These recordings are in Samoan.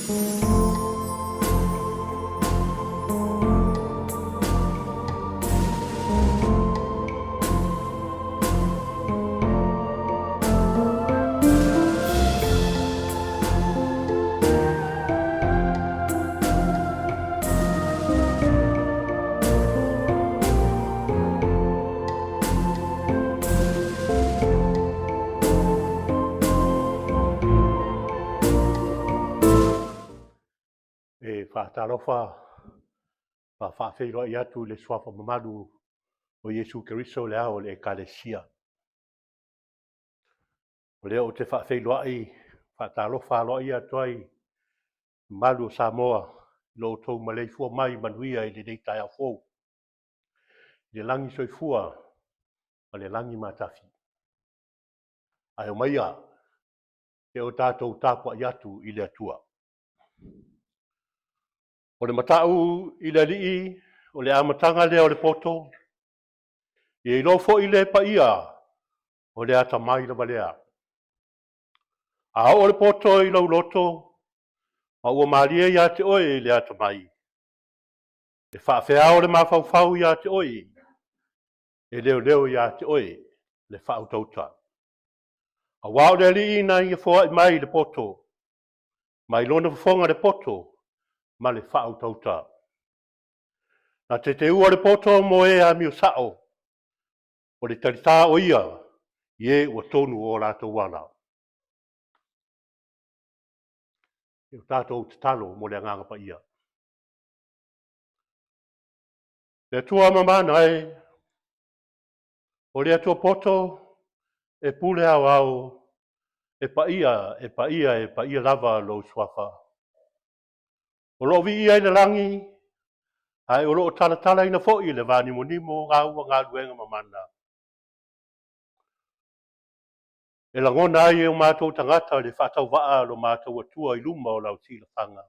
E faatalofa ma faafeiloai atu i le Suafa mamalu o Iesu Keriso le Ao o le Ekalesia. O lea ou te faafeiloai faatalofa aloaia atu ai mamalu o Samoa i lo outou maleifua mai manuia i lenei taeao fou, i le lagi soifua ma le lagi matafi. Ae omaia se o tatou tapuai atu i le Atua. O le matau i le Alii, o le amataga lea o le poto, ia iloa foi le paia o le atamai lava lea. A oo le poto i lou loto, ma ua malie ia te oe le atamai, e faafeao le mafaufau ia te oe, e leoleo ia te oe le faautauta. Aua o le Alii na ia foai mai le poto, mai lona fofoga le poto ma le faautauta. Na te teua le poto mo e amio sao, o le talitā o ia i e ua tonu o latou ala. E o tatou tatalo mo le Agaga Paia. Le Atua mamana e, o le Atua poto e pule aoao, e paia, e paia, e paia lava lou suafa. O lo o viia i le lagi, ae o lo o talatalaina foi i le vanimonimo o gāua galuega mamana. E lagona ai e o matou tagata le faatauvaa a lo matou Atua i luma o lau silafaga.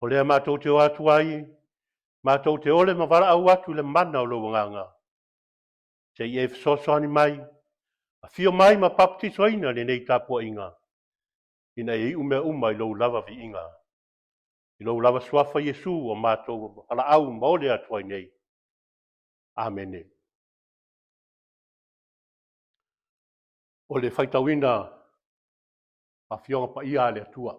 O lea matou te o atu ai, matou te ole ma valaau atu i le mana o lou Agaga, se i e fesoasoani mai, afio mai ma papatisoina lenei tapuaiga, ina ia iu mea uma i lou lava viiga, i lou lava suafa Iesu ua matou valaau ma ole atu ai nei. Amene. O le faitauina Afioga Paia a le Atua.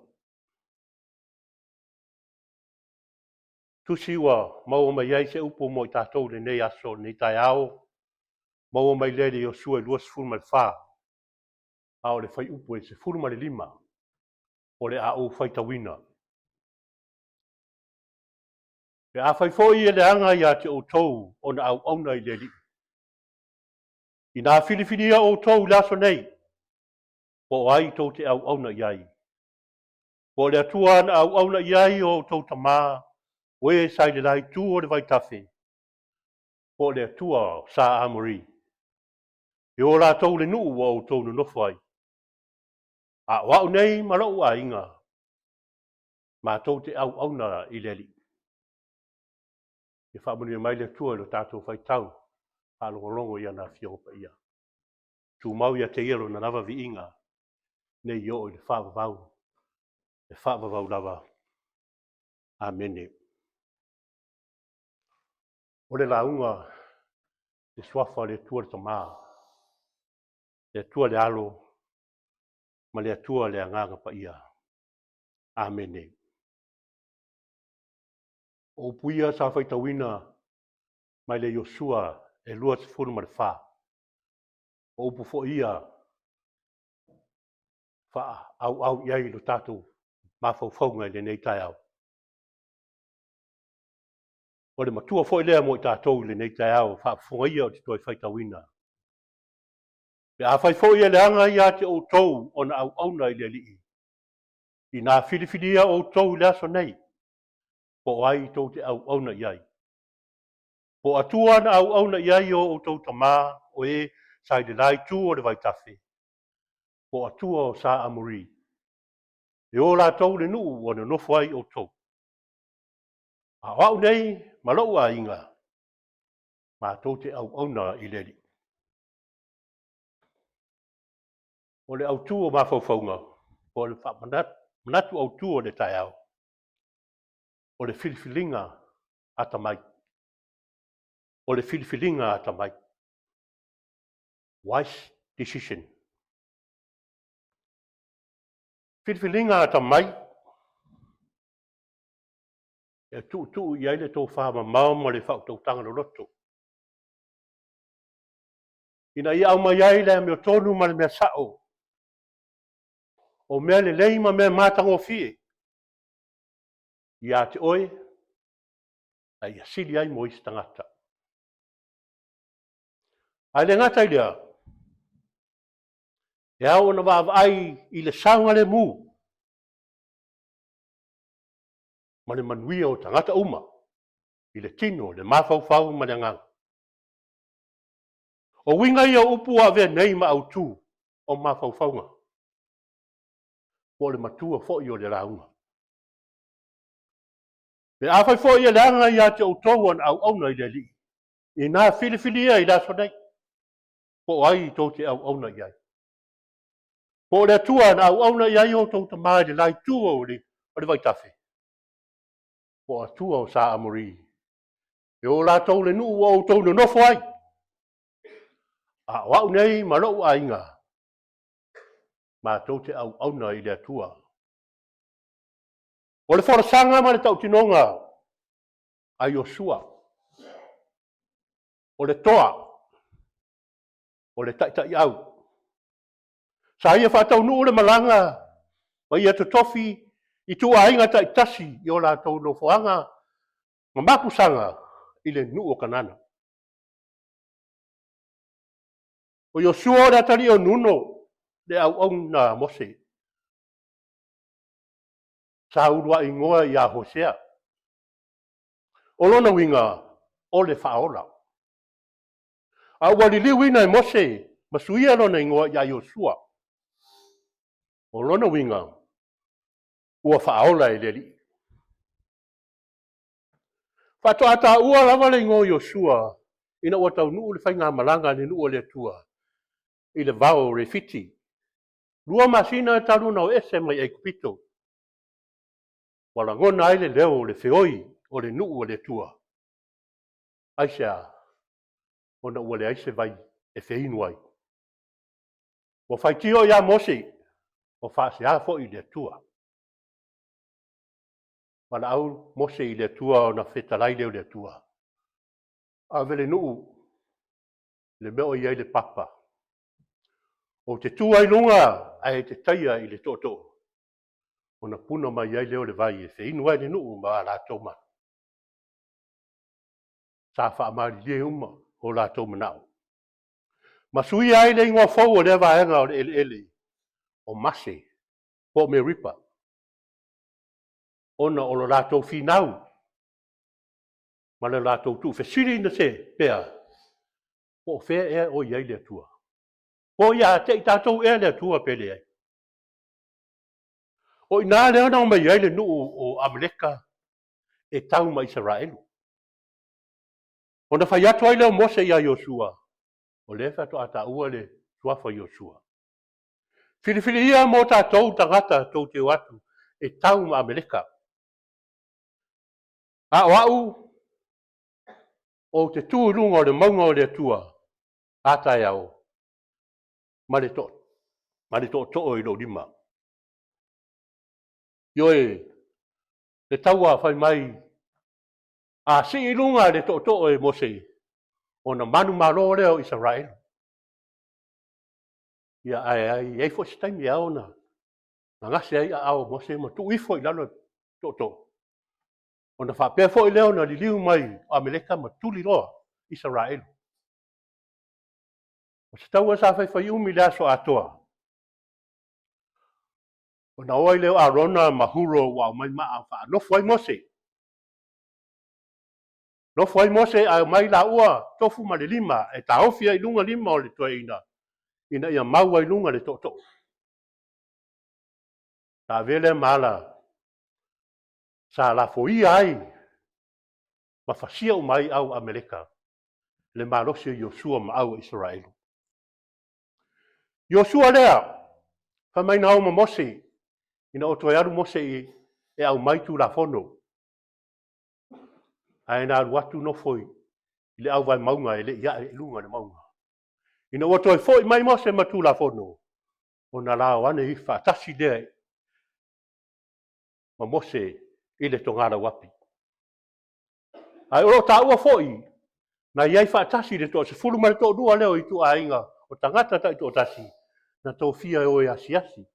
Tusi ua maua mai ai se upu mo i tatou i lenei aso, lenei taeao, maua mai lea i le Iosua 24, a o le fuaiupu e 15 o le a ou faitauina. Pe afai foi e leaga ia te outou ona auauna i le Alii, inā filifilia outou i le aso nei, po o ai tou te auauna i ai, po o le Atua na auauna i ai o outou tamā, o e sa i le la itu o le vaitafe, po o le Atua o Sa Amori, e o latou le nuu ua outou nonofo ai. A o au nei ma lou aiga, matou te auauna i le Alii. Ia faamanuia mai le Atua i lo tatou faitau faalogologo i ana Afioga Paia. Tumau ia te Ia Lona lava viiga, nei oo i le faavavau, e faavavau lava. Amene. O le lauga le suafa o le Atua le Tama, le Atua le Alo, ma le Atua le Agaga Paia. Amene. O upu ia sa faitauina mai le Iosua e 24. O upu foi ia faaauau i ai lo tatou mafaufauga i lenei taeao. O le matua foi lea mo i tatou i lenei taeao faafofoga ia o te toe faitauina. Pe afai foi e leaga ia te outou ona auauna i le Alii, inā filifilia outou i le aso nei, po o ai tou te auauna i ai. Po o Atua na auauna i ai o outou tamā o e sa i le la itu o le vaitafe, po o Atua o Sa Amori, e o latou le nuu ua nonofo ai outou. A o au nei ma lou aiga, matou te auauna i le Alii. O le autu o mafaufauga, po o le Manatu autu o le taeao, o le filifiliga atamai. O le filifiliga atamai. Wise decision. Filifiliga atamai e tuutuu i ai le tofa mamao ma le faautautaga loloto, ina ia aumai ai le amiotonu ma le mea sao, o mea lelei ma mea matagofie ia te oe, a ia sili ai mo isi tagata. Ae le gata i lea, e ao ona vaavaai i le saogalemu ma le manuia o tagata uma i le tino, le mafaufau ma le agaga. O uiga ia o upu ua avea nei ma autu o mafaufauga, po o le matua foi o le lauga. Pe afai foi e leaga ia te outou ana auauna i le Alii, ina filifilia i le aso nei, po o ai tou te auauna i ai. Po o le Atua na auauna i ai outou tama i le la itu o le vaitafe, po o Atua o Sa Amori, e o latou le nuu ua outou nonofo ai. A o au nei ma lou aiga, matou te auauna i le Atua. O le folasaga ma le tautinoga a Iosua, o le toa, o le taitaiau. Sa ia faataunuu le malaga ma ia totofi ituaiga taitasi i o latou nofoaga ma mapusaga i le nuu o Kanana. O Iosua o le atalii o Nuno, le auauna a Mose. Sa uluai igoa ia Hosea. O lona uiga, o le faaola. A ua liliuina e Mose ma suia lona igoa ia Iosua. O lona uiga, ua faaola e le Alii. Faatoa taua lava le igoa o Iosua ina ua taunuu le faigamalaga a le nuu o le Atua i le vao o Refiti, 2 masina talu ona o ese mai Aikupito. Ua lagona ai le leo o le feoi o le nuu o le Atua. Aisea? Ona ua leai se vai e feinu ai. Ua faitio ia Mose, ua faasea foi i le Atua. Valaau Mose i le Atua ona fetalai lea o le Atua. Ave le nuu i le mea o i ai le papa. Ou te tu ai luga ae te taia i le tootoo, ona puna mai ai lea o le vai e feinu ai le nuu ma a latou manu. Sa faamalilie uma o latou manao. Ma suia ai le igoa fou o lea vaega o le eleele o Mase po o Meripa, ona o lo latou finau ma le latou tuufesili na se pea, po o fea ea o i ai le Atua. Po o ia te i tatou ea le Atua pe leai. O i ina lea na omai ai le nuu o Amaleka e tau ma Isaraelu. Ona fai atu ai lea o Mose ia Iosua, o lea faatoa taua le suafa Iosua. Filifilia mo tatou tagata tou te o atu e tau ma Ameleka. A o au, ou te tu i luga o le mauga o le Atua a taeao, ma le to, ma le tootoo i lou lima. Ioe, le taua fai mai, a sii i luga le tootoo e Mose, ona manumalo lea o Isaraelu. Ia, ae i ai foi se taimi e ao ona gagase ai aao o Mose ma tuu ifo i lalo le tootoo, ona faapea foi lea ona liliu mai o Ameleka ma tuli loa Isaraelu. O se taua sa faifaiumi i le aso atoa, ona o ai lea o Arona ma Huro ua aumai maa faanofo ai Mose. Nofo ai Mose ae omai laua tofu ma le lima e taofi ai i luga lima o le toeaina ina ia mau ai luga le tootoo. Sa avea lea ma ala sa lafoia ai ma fasia uma ai au Ameleka le malosi o Iosua ma au o Isaraelu. Iosua lea, fai mai na o ma Mose. Ina ua toe alu Mose i e aumai Tulafono, ae na alu atu nofo i le auvae mauga e le i ae i luga o le mauga. Ina ua toe foi mai Mose ma Tulafono, ona lao ane ifo faatasi lea ma Mose i le togalauapi. Ae o lo o taua foi, na i ai faatasi le toasefulu ma le toalua lea o ituaiga o tagata taitoatasi na tofia e o e asiasi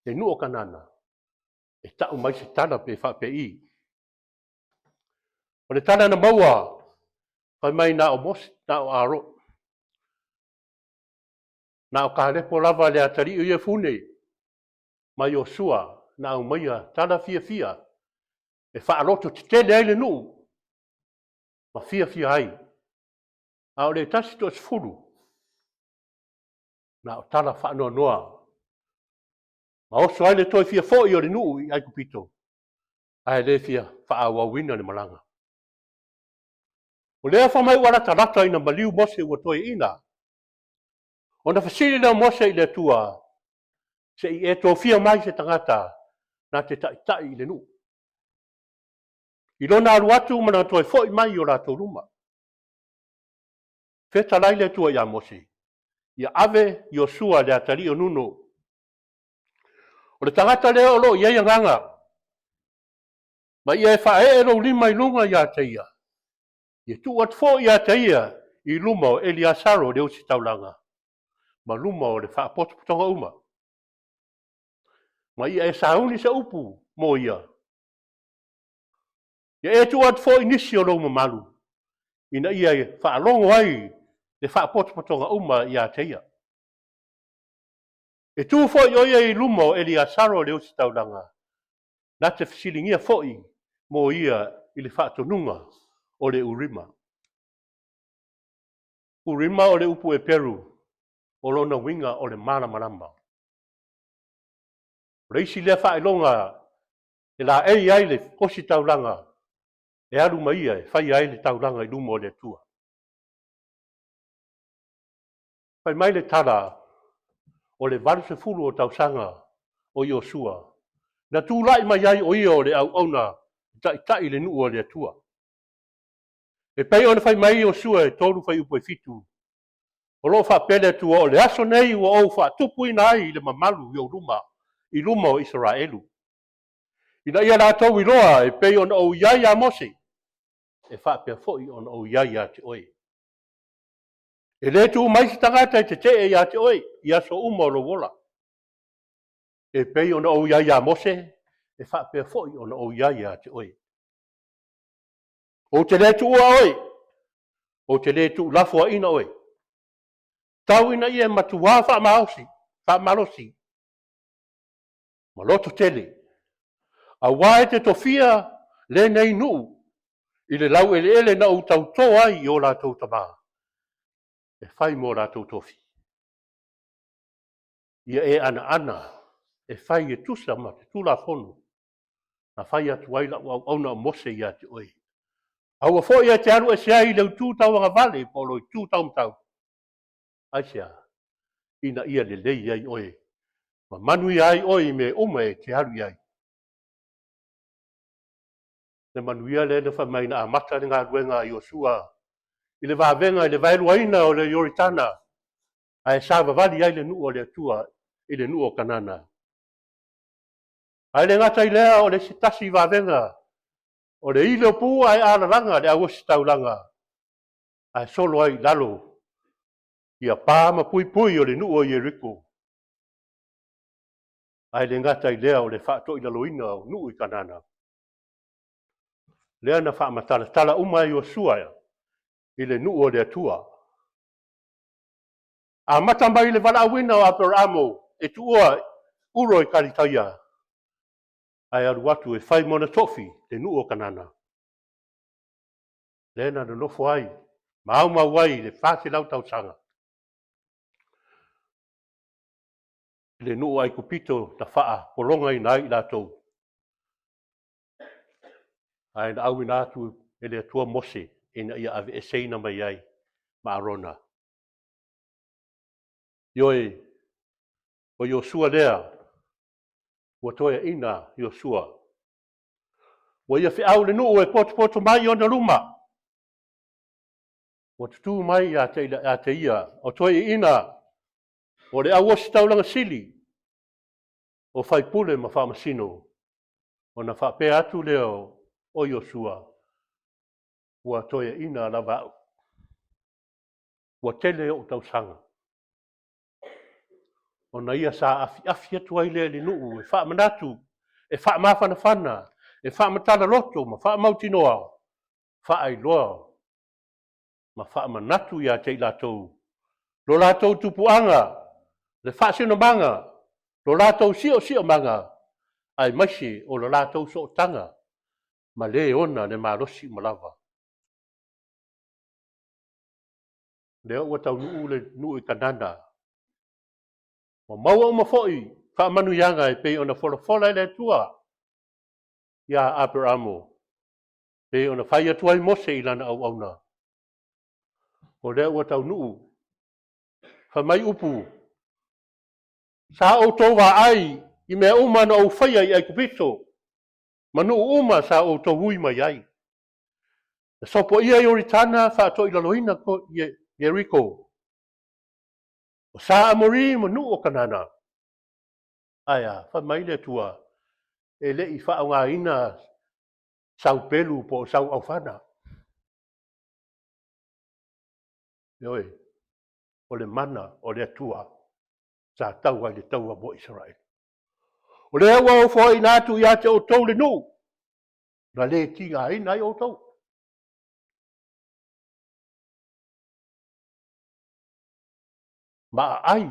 le nuu o Kanana e tau mai se tala pe faapei. O le tala na maua, fai mai na o Mose, na o Aro, na o Kalepo lava le atalii o Iefune ma Iosua na aumaia tala fiafia e faalototetele ai le nuu ma fiafia ai. A o le tasi toasefulu, na o tala faanoanoa ma oso ai le toe fia foi o le nuu i Aikupito, ae le fia faaauauina le malaga. O lea fai mai ua latalata ina maliu Mose ua toeaina, ona fesili lea o Mose i le Atua, se i e tofia mai se tagata na te taitai i le nuu, i lona alu atu ma lona toe foi mai i o latou luma. Fetalai le Atua ia Mose, ia ave Iosua le atalii o Nuno. O le tagata lea o lo o i ai agaga, ma ia e faaee lou lima i luga ia te ia, ia tuu atu foi ia te ia i luma o Eliasaro le ositaulaga, ma luma o le faapotopotoga uma. Ma ia e sauni se upu mo ia. Ia e tuu atu foi nisi o lou mamalu, ina ia e faalogo ai le faapotopotoga uma ia te ia. E tu foi o ia i luma o Eliasaro le ositaulaga, na te fesiligia foi mo ia i le faatonuga o le Urima. Urima o le upu Eperu, o lona uiga o le malamalama. O le isi lea faailoga e laei ai le ositaulaga e alu ma ia e faia ai le taulaga i luma o le Atua. Fai mai le tala, o le 80 o tausaga o Iosua, na tulai mai ai o ia o le auauna e taitai le nuu a le Atua. E pei ona fai mai Iosua e 3 fuaiupu e 7, o lo o faapea le Atua, o le aso nei ua ou faatupuina ai le mamalu i ou luma, i luma o Isaraelu, ina ia latou iloa e pei ona ou i ai ia Mose, e faapea foi ona ou i ai ia te oe. E le tuu mai se tagata e tetee ia te oe i aso uma o lou ola. E pei ona ou i ai ia Mose, e faapea foi ona ou i ai ia te oe. Ou te le tuua oe, ou te le tuulafoaiina oe. Tau ina ia e matuā faamaosi, faamalosi ma loto tele, aua e te tofia lenei nuu i le laueleele na ou tauto ai i o latou tama, e fai mo latou tofi. Ia e anaana e fai e tusa ma te Tulafono na fai atu ai lau auauna o Mose ia te oe. Aua foi e te alu ese ai i le itu tauagavale po o le itu taumatau. Aisea? Ina ia lelei ai oe ma manuia ai oe i mea uma e te alu i ai. Le manuia lea na fai mai na amata le galuega a Iosua i le vavega i le vaeluaina o le Ioritana, ae savavali ai le nuu a le Atua i le nuu o Kanana. Ae le gata i lea, o le se tasi vavega o le ile o pu ae alalaga le auositaulaga, ae solo ai i lalo ia pa ma puipui o le nuu o Ieriko. Ae le gata i lea o le faatoilaloina o nuu i Kanana. Lea na faamatalatala uma ai Iosua i le nuu o le Atua. Amata mai i le valaauina o Aperaamo e tuua Uro i Kalitaia, ae alu atu e fai ma ona tofi le nuu o Kanana. Lea na nonofo ai ma aumau ai i le 400 tausaga. I le nuu o Aikupito na faapologaina ai i latou. Ae na auina atu e le Atua Mose ina ia aveeseina mai ai ma Arona. Ioe, o Iosua lea Ua toeaina Iosua. Ua ia feau le nuu e potopoto mai i ona luma. Ua tutū mai ia te ia o toeaiina o le au ositaulaga sili o faipule ma faamasino, ona faapea atu lea o Iosua, Ua toeaina lava au, ua tele ou tausaga. Ona ia saafiafi atu ai lea i le nuu e faamanatu, e faamafanafana, e faamatala loto ma faamautinoa, faailoa ma faamanatu ia te i latou lo latou tupuaga, le faasinomaga, lo latou siosiomaga, aemaise o le latou sootaga ma Le ona le malosi uma lava. O lea ua taunuu le nuu i Kanana, ua maua uma foi faamanuiaga e pei ona folafola e le Atua ia Aperamo, pei ona fai atu ai Mose i lana auauna. O lea ua taunuu, fai mai upu, sa outou vaai i mea uma na ou faia i Aikupito ma nuu uma sa outou ui mai ai. Na sopoia Ioritana, faatoilaloina Ieriko, o sa Amori ma nuu o Kanana. Ae a? Fai mai le Atua, e le i faaaogaina sau pelu po o sau aofana. Ioe, o le mana o le Atua sa tau ai le taua mo Isaraelu. O lea ua ou foaiina atu ia te outou le nuu na le tigaina ai outou. Ma aai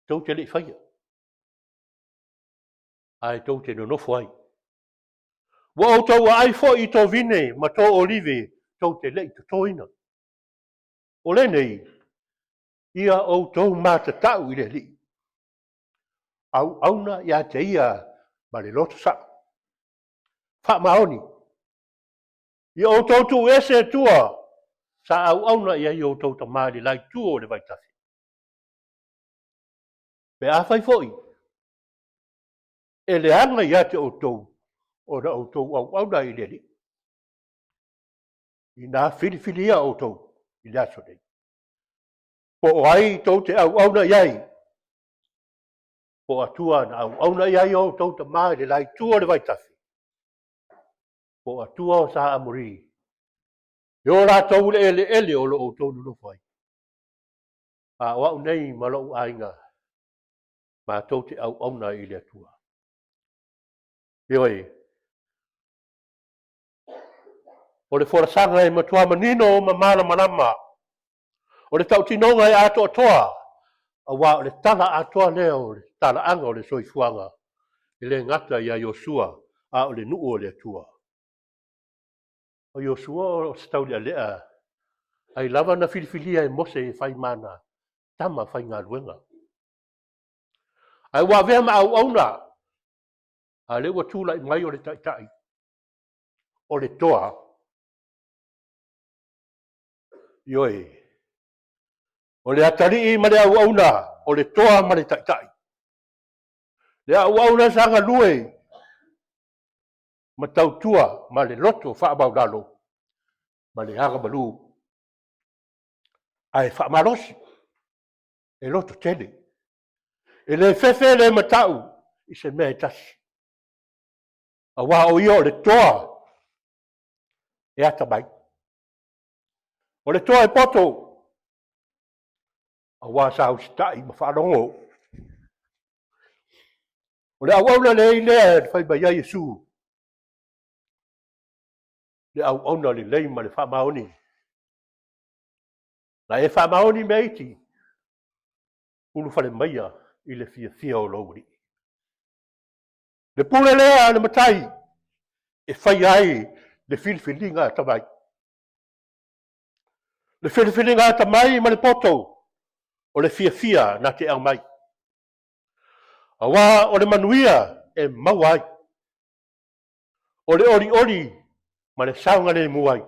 tou te le i faia, ae tou te nonofo ai. Ua outou aai foi i tou vine ma tou olive tou te le i totoina. O lenei, ia outou matatau i le Alii, auauna ia te Ia ma le loto sao, faamaoni. Ia outou tuuese e tua sa auauna i ai outou tama i le la itu o le vaitafe. Pe afai foi e leaga ia te outou ona outou auauna i le Alii, ina filifilia outou i le aso nei, po o ai tou te auauna i ai, po o Atua na auauna i ai o outou tama i le la itu o le vaitafe, po o Atua o sa Amori, e o latou i le eleele o lo o outou nonofo ai. A o au nei ma lou aiga, matou te auauna i le Atua. Ioe, o le folasaga e matua manino ma malamalama, o le tautinoga e atoatoa, aua o le tala atoa lea o le talaaga o le soifuaga, e le gata ia Iosua, a o le nuu o le Atua. O Iosua o se taulealea, ai lava na filifilia e Mose e fai ma ana tama faigaluega. Ae ua avea ma auauna, a o lea ua tulai mai o le taitai, o le toa. Ioe, o le atalii ma le auauna, o le toa ma le taitai. Le auauna sa galue ma tautua ma le loto faamaualalo ma le agamalu, ae faamalosi, e lototele, e le fefe le matau i se mea e tasi, aua o ia o le toa e atamai. O le toa e poto, aua sa usitai ma faalogo. O le auauna lelei lea na fai mai ai Iesu, le auauna lelei ma le faamaoni. Na e faamaoni i mea iti, ulufale maia i le fiafia o lou Alii. Le pule lea a le Matai e faia ai le filifiliga atamai. Le filifiliga atamai ma le poto o le fiafia na te aumai. Aua o le manuia e maua ai, o le olioli ma le saogalemu ai.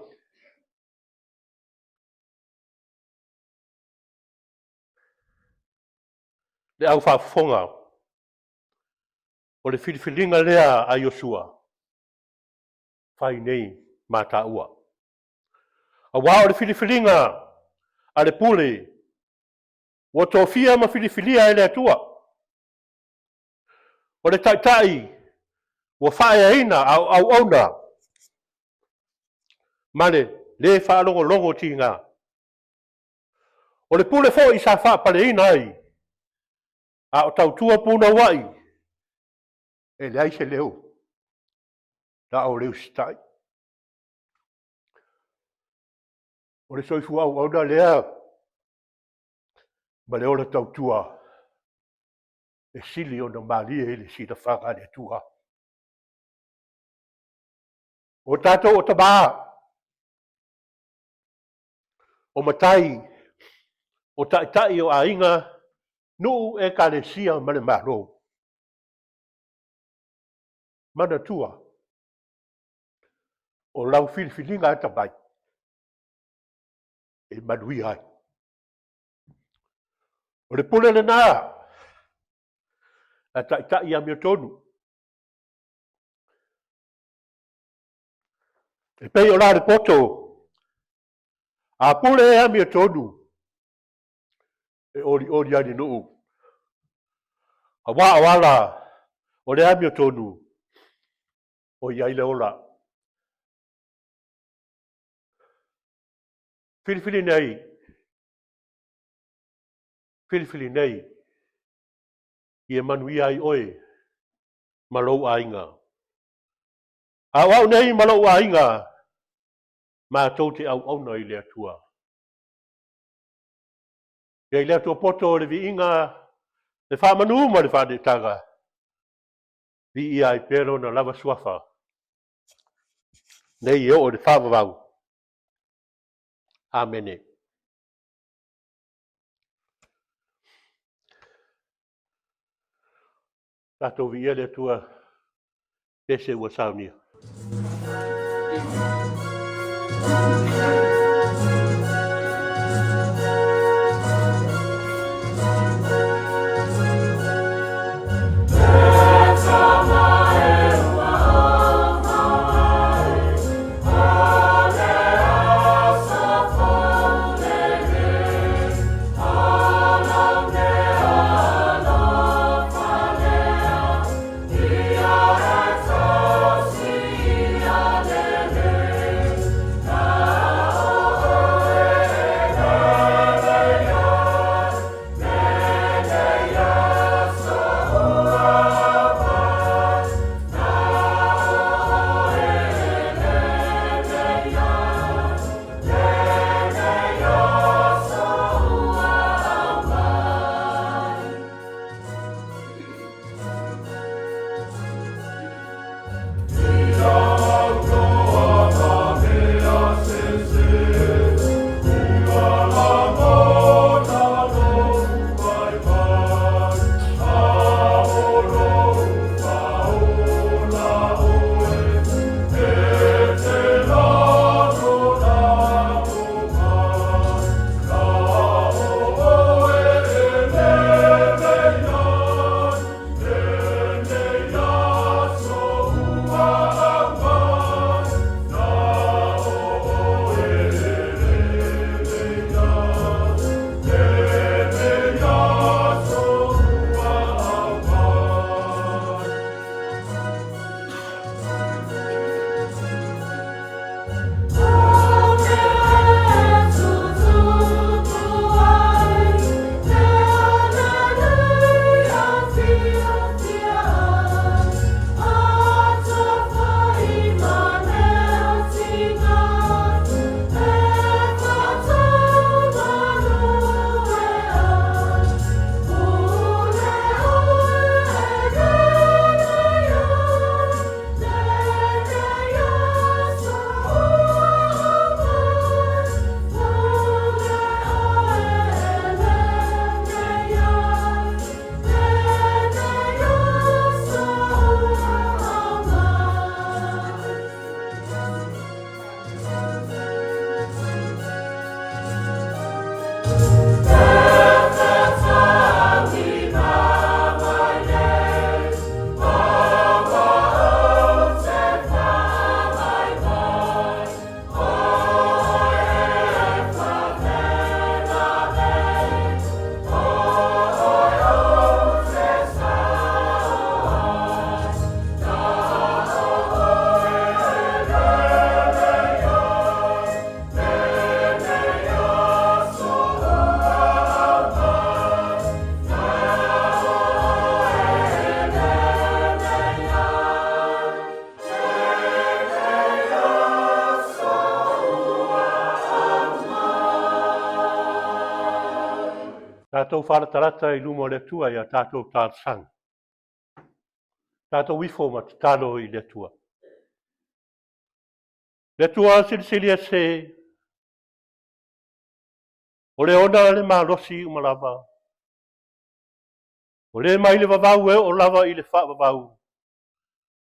Le au faafofoga. O le filifiliga lea a Iosua, fai nei ma taua. Aua o le filifiliga a le pule ua tofia ma filifilia e le Atua. O le taitai ua faaeaina a o auauna ma le le faalogologo tiga. O le pule foi sa faapaleina ai a o tautua punouai, e leai se leo, na o le usitai. O le soifua auauna lea ma le ola tautua e sili ona malie i le silafaga a le Atua. O tatou o tama, o matai, o taitai o aiga, nuu, ekalesia ma le Malo. Manatua, o lau filifiliga atamai e manuia ai. O le pule lena a taitai amiotonu. E pei o la le poto, a pule e amiotonu, e olioli ai le nuu, aua o ala o le amiotonu o i ai le ola. Filifili nei, filifili nei, ia manuia ai oe ma lou aiga. A o au nei ma lou aiga, matou te auauna i le Atua. Ia i le Atua poto o le viiga, le faamanu ma le faaneetaga, viia ai pea Lona lava suafa, nei e oo i le faavavau. Amene. Tatou viia le Atua pese ua saunia. Tatou faalatalata i luma o le Atua i a tatou talosaga. Tatou ifo ma tatalo i le Atua. Le Atua silisili ese, o le ona le malosi uma lava. O le mai le vavau e oo lava i le faavavau,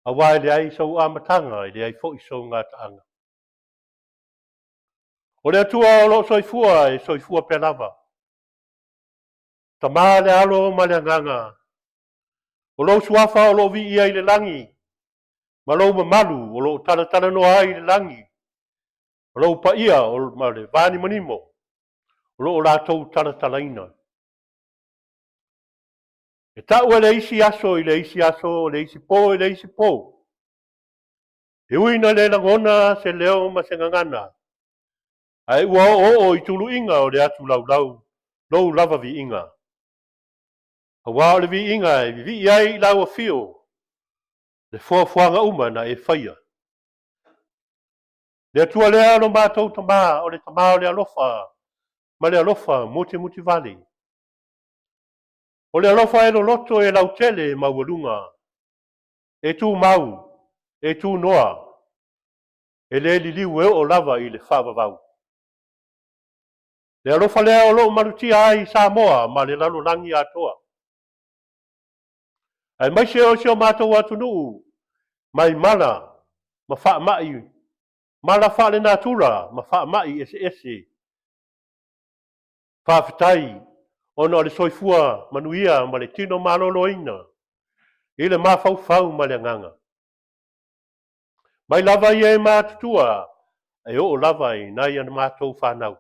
aua e leai sou amataga, e leai foi sou gataaga. O le Atua o lo o soifua e soifua pea lava. Tama le Alo ma le Agaga, o lou suafa o lo o viia i le lagi, ma lou mamalu o lo o talatalanoa ai i le lagi, o lou paia ma le vanimonimo o lo o latou talatalaina. E tau e le isi aso i le isi aso, o le isi po i le isi po. E ui ina le lagona se leo ma se gagana, ae ua oooo i tuluiga o le atu laulau lou lava viiga. Aua o le viiga e vivii ai i lau afio le foafoaga uma na e faia. Le Atua lea lo matou Tama, o le Tama o le alofa ma le alofa mutimutivale. O le alofa e loloto e lautele e maualuga, e tumau, e tunoa, e le liliu e oo lava i le faavavau. Le alofa lea o lo o malutia ai Samoa ma le lalolagi atoa. Aemaise o si o matou atunuu mai mala ma faamai, mala faalenatura ma faamai eseese. Faafetai ona o le soifua manuia ma le tino maloloina i le mafaufau ma le agaga. Mai lava i e matutua e oo lava i nai a matou fanau.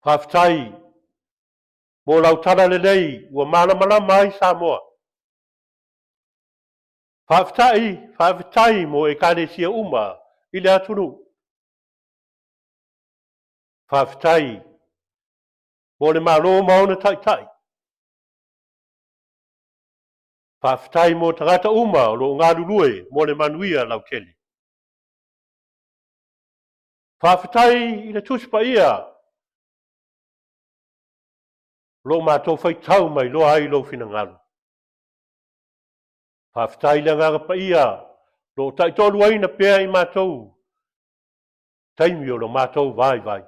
Faafetai mo lau tala lelei ua malamalama ai Samoa. Faafetai, faafetai mo Ekalesia uma i le atunuu. Faafetai mo le Malo ma ona taitai. Faafetai mo tagata uma o lo o galulue mo le manuia lautele. Faafetai i le Tusi Paia o lo o matou faitau ma iloa ai lou finagalo. Faafetai i le Agaga Paia o lo o taitoaluaina pea i matou taimi o lo matou vaivai.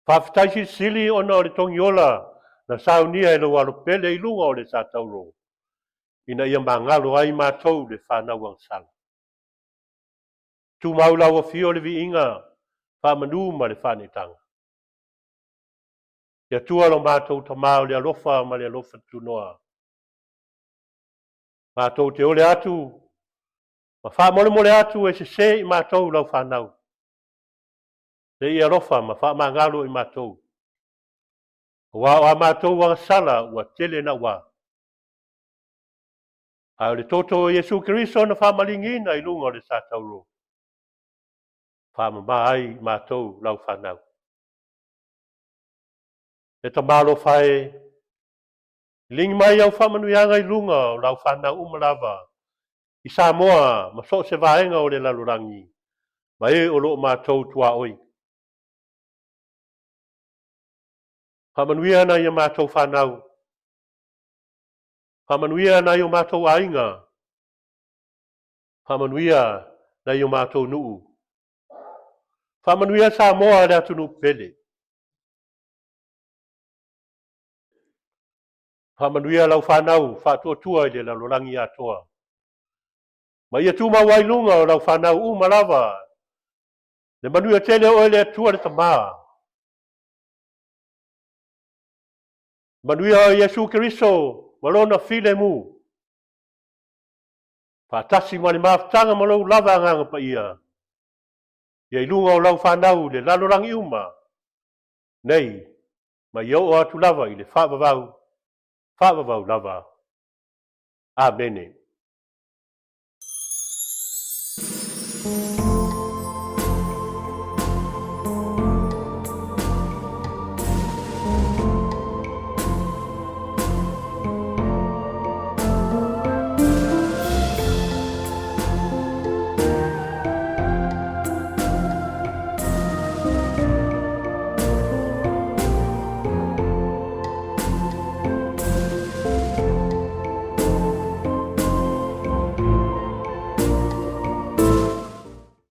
Faafetai silisili ona o le togiola na saunia e lou Alo pele i luga o le satauro ina ia magalo ai matou le fanau agasala. Tumau lau afio le viiga faamanu ma le faaneetaga. Le Atua lo matou Tama o le alofa ma le alofa tunoa. Matou te ole atu ma faamolemole atu e sese i matou lau fanau. Se i alofa ma faamagalo i matou. Aua o a matou agasala ua tele naua. Ae o le toto o Iesu Keriso na faamaligiina i luga o le satauro, faamama ai i matou lau fanau. E Tama alofa e, ligi mai au faamanuiaga i luga o lau fanau uma lava i Samoa ma so o se vaega o le lalolagi, ma e o lo o matou tuaoi. Faamanuia nai a matou fanau, faamanuia nai o matou aiga, faamanuia nai o matou nuu, faamanuia Samoa le atunuu pele. Faamanuia lau fanau faatuatua i le lalolagi atoa. Ma ia tumau ai luga o lau fanau uma lava le manuia tele o oe le Atua le Tama. Manuia o Iesu Keriso ma lona filemu. Faatasi ma le mafutaga ma lou lava Agaga Paia, ia i luga o lau fanau i le lalolagi uma nei ma ia oo atu lava i le faavavau, faavavau lava. Amene.